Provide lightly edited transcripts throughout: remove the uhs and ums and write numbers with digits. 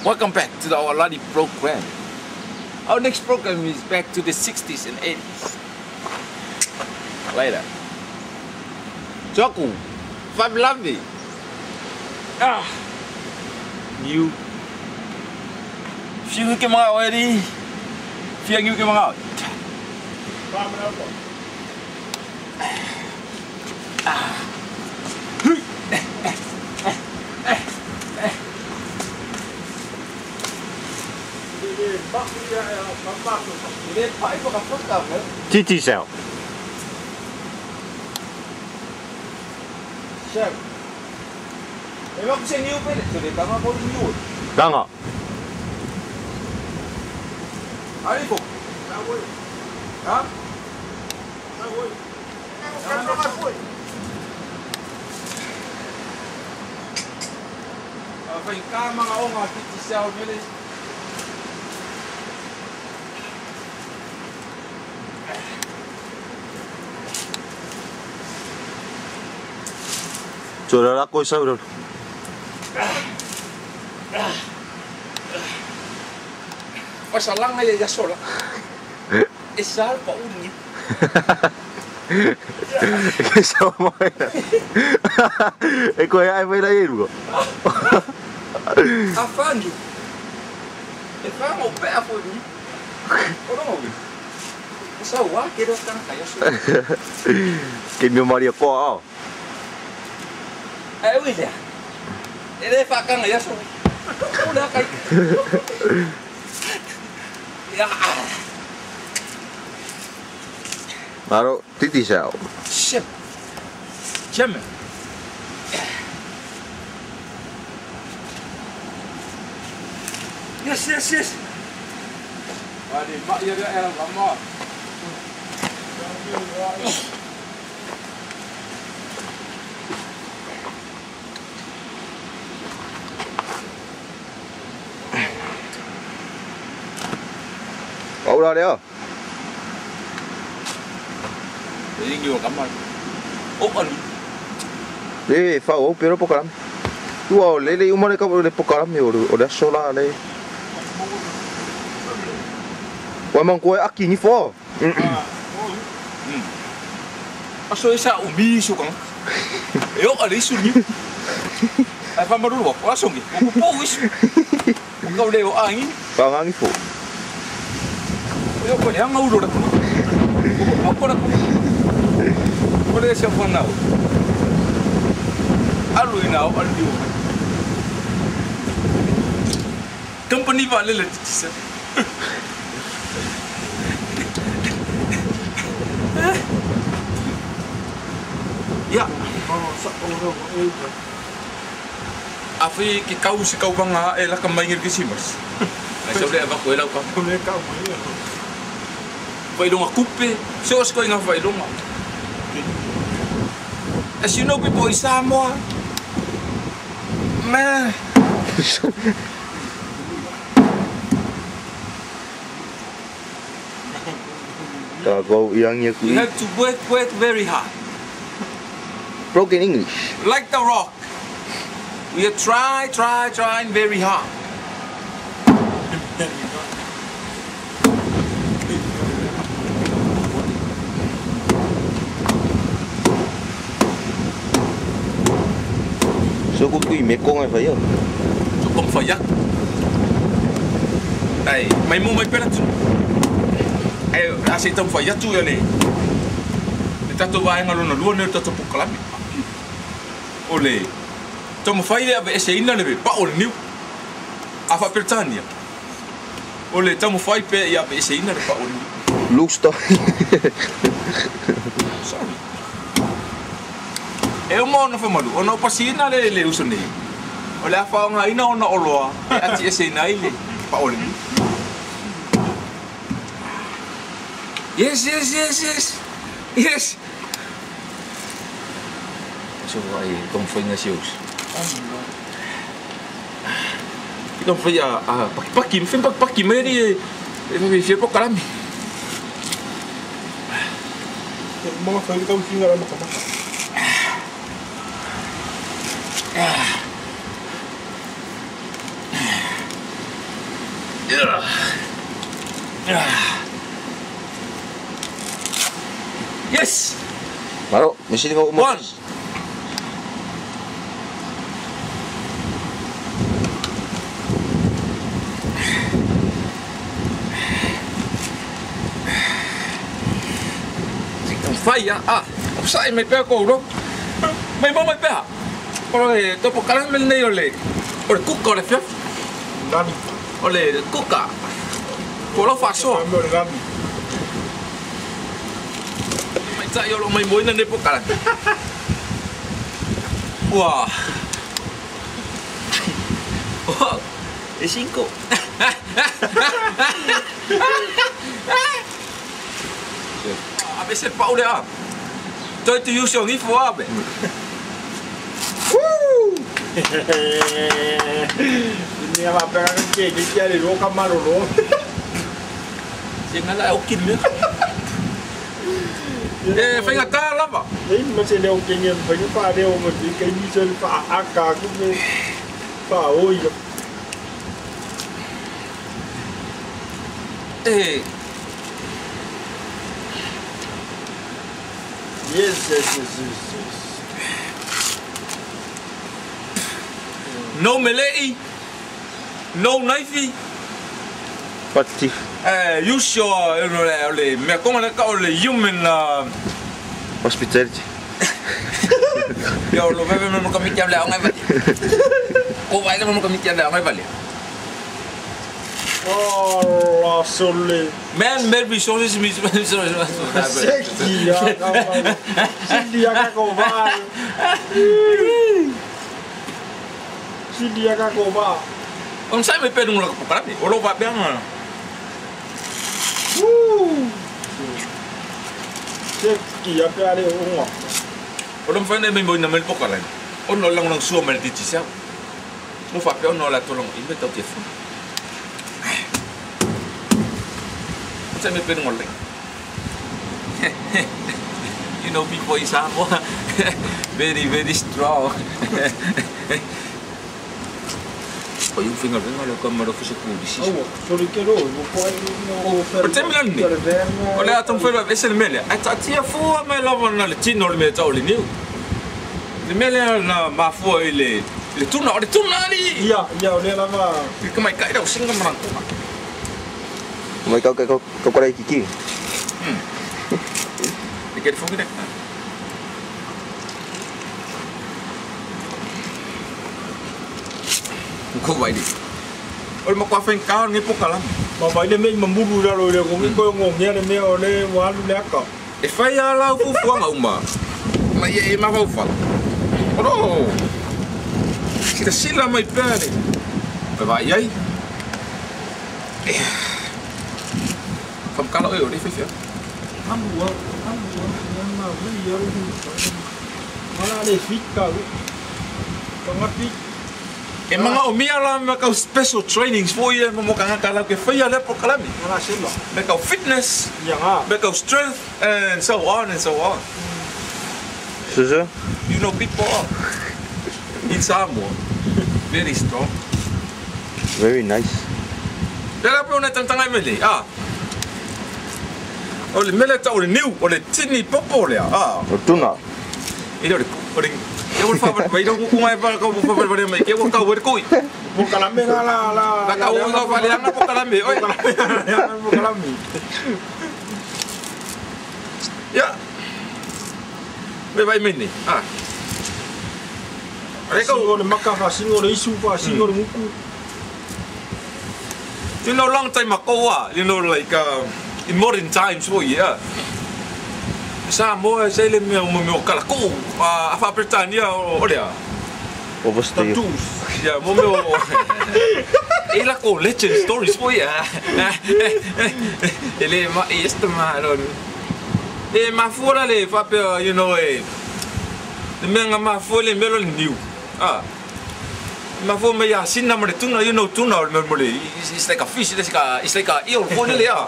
Welcome back to the Aolani program. Our next program is back to the 60s and 80s. Later. Joku, Fab Lovey. Ah, you. Fiu ke mga oeri. Fiu ke mga. Ah. Digicel. Chef. Dango. Saudara aku saudara. Pasalang aja ya sola. Esal pa ungi. Sama. Eko ya ai la irugo. Afanju. E fa mo pe afoni. Oro. Sa wa ke do kan kaya so. Ke mi Maria ko. Eh wisa. Ele fa kan ya so. Ora kai. Ya. Maro Digicel. Chef. Chef. Yes, yes, yes. Mari, mak ya ya lama. Ủa đó đấy. Le fa o pero pokalam. Ua le le uma le ka le pokalam o le sola le. Wa man ko aki ni fo. Aso esa umi su kan. Eu ali su ni. Ai fa maru wa so ngi. Ko po is. Ko le o angi. Fa ngi fo. Eu ko le anga uro la. Ko ko la. Ko le se fo na. Alu ina o alu. Company va le le tisa. Ya. Afi ki kau si kau banga e la ka mai ngir ki simas. Ai so le ava ko e lau ka. Failonga kupe, se os ko inga failonga. As you know people in Samoa, man. You have to work very hard. Broken English. Like the rock. We are trying very hard. So ko kui mekong ai fai. So kom fai. Ai, mai mo mai pera tu. Ai, ase tam fai tu ya le. Le tato vai ngalo no lua ne tato pokalami. Ole. Tomo fai le ave se ina le pa o niu. Afa Britania. Ole tomo fai pe ia ave se ina le pa o niu. Looks to. Sorry. E o mono fa malu, ona pasina le le uso nei. O le afa nga ina ona oloa, e ati ese ina ile pa ole. Yes, yes, yes, yes. Yes. So ai kom foi na sius. Kom foi a paki paki, fim paki paki meri e me fie po kalami. Mo fa ka usinga la maka. Yes. Malo, mesti kau One. Fai ah, sai mai pea ko ro. Mai mo mai pea. Ora e topo karamel nei ole. Ore kuka ole fiaf. Nani. Ole kuka. Ko lo faso. Mai tai olo mai mo ina ne po kala. Ua. Oh, e 5. A se paule a. Toi tu use on ifo abe. Woo! Ni a pega que que ale ro kamaro ro. Se ngala o kin. E fenga ta lava. Nei ma se le o kenye fenga pa le o mo ti ke ni se pa aka ku me pa oi. Eh. Yes, yes, yes, yes, yes. No melei, no knifey. Pati. Use your, me como le human hospitality. Yo lo bebe me comí que habla un o baila me comí que habla un vale. Oh, la sole. Man made resources me. On sai me pede un la pokalami. O lo va bien. Woo. Se ya pe ale o. O lo fane me mo na mel pokalami. O no lang lang suo mel ditisa. No fa pe o no la tolong imbe tau tefu. You know, people in Samoa, very, very strong. Oh, you finger ring, come out of the school. Oh, sorry, kero. O temilani. O le atom felo ese mele. Atia fua me lava na le tino le me tau le niu. Le mele na mafua ile le tuna o le tuna ali. Ia, ia o le lava. Ka mai kai rau singa marang. Mai kau kau kau kau kiki. Get phone it. Ko vai di. Ol mo kwa fen ka ngi pokala. Ma vai le me mamuru la lo le ko ngi ko ngo ngi le me o le wa lu le ka. E fai ala u fu nga uma. Ma ye ma va fa. Oro. Sila sila mai pere. Vai ai. Fam kala o le fe fe. Amu ma vi yo mala le fika tanga. E manga o mia la me kau special trainings for ye mo kanga kala ke fia le pokalami. Mala sila. Me kau fitness. Ya. Me kau strength and so on and so on. Susu. You know people are in Samoa very strong. Very nice. Dela pe ona tanga mele. Ah. O le mele tau le niu, o le tini popo lea. Ah. O tuna. E le o le e o fa vai do ku ngai pa ka fa fa mai ke o ka o koi. Pokalame la la la. La ka o ka fa le ana pokalame oi. Pokalame. Ya. Me vai mene. Ah. Re ka o le maka fa singo le isu fa singo le muku. You know long time ago, you know like in modern times, oh yeah. Samoa se le mea mo kalako a fa Britannia o lea. Overstay. Yeah, mo meo. E la ko legend stories oh yeah. Ele ma esta ma ron. E ma fora le fa pe you know e. Le mea nga ma fo le melo niu. Ah. Ma fo me ya sinna mo le tuna you know tuna o mo le it's like a fish it's like a eel fo le ya.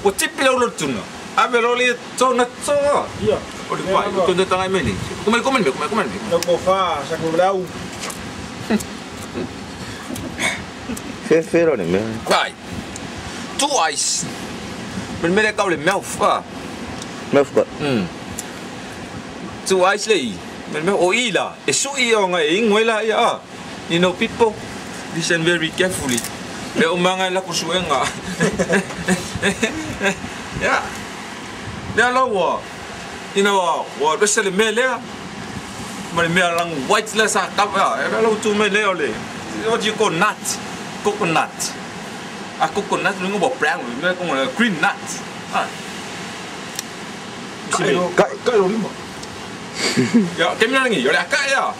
O tipi le tuna. Ave lo le tona tona. Ia. O le pai o tona tanga mele. Come come me come come. No ko fa sa ko lau. Fefe la le mea. Ai. Two eyes. Ma le mea lea tau le mouth a. Mouth guard. Two eyes le i. Ma le mea o i la. E sui ia ona e ingo ai la ia a. You know people listen very carefully. Le umanga la kusuenga. Ya. Lea la ua. Ina ua ua rese le mea lea. Ma le mea lang white lea sa kapa. E la tu me lea o le. What do you call nut? Coconut. A coconut lunga ua brown. Mea kongo green nut. Ah. Kai kai lima. Ya, kemi langi, yo le aka ya.